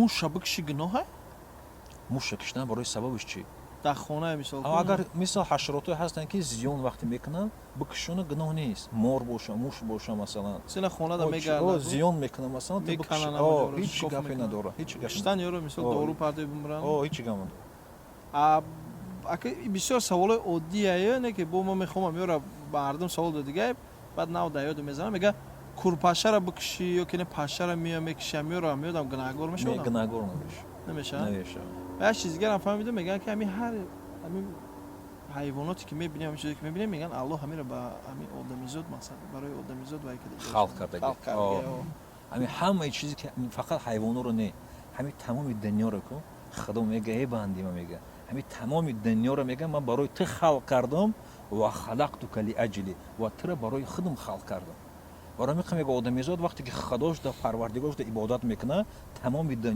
Муша бикши, гуноҳа? Муша киштан барои сабабиш чӣ? Дар хона, мисол. Агар, мисол, ҳашаротое ҳастанд, ки зиён вақте мекунанд, бикшона, гуноҳ нест. Мор боша, муш боша, масалан. Сина хонада мегардад. Зиён мекунад, масалан. Ҳеҷ гапе надорад. Ҳеҷ. Киштан ёро, мисол, дору партои, бимиранд. Ҳеҷ гап надорад. Ака, бисёр саволои оддияе, не ки бо ма мехоҳам ёра мардум савол дод дига, баъд нав да ёду мезанам. Мега, курпашара бикшӣ ё ки не, пашара мея мекишам, ёро меёдам, гунаҳгор мешавам? Гунаҳгор намешавад. Намешавад? Намешавад. Як чиз дигарам фаҳмидам: мегӯянд, ки ҳамин ҳар ҳамин ҳайвоноте ки мебинем, ҳамин чизе ки мебинем, мегӯянд, Аллоҳ ҳаминро ба ҳамин одамизод, масалан, барои одамизод вай карда. Халқ кардаги. Ҳамин ҳамаи чизе ки, фақат ҳайвонотро не, ҳамин тамоми дунёро ку Худо мега: «Э бандима», мега, «ҳамин тамоми дунёро», мега, «ман барои ту халқ кардам». «Ва халақтука лиаҷли», ва туро барои худам халқ кардам. Барои мега, одамизод вақте ки Худошда, Парвардигошда ибодат мекунад, тамоми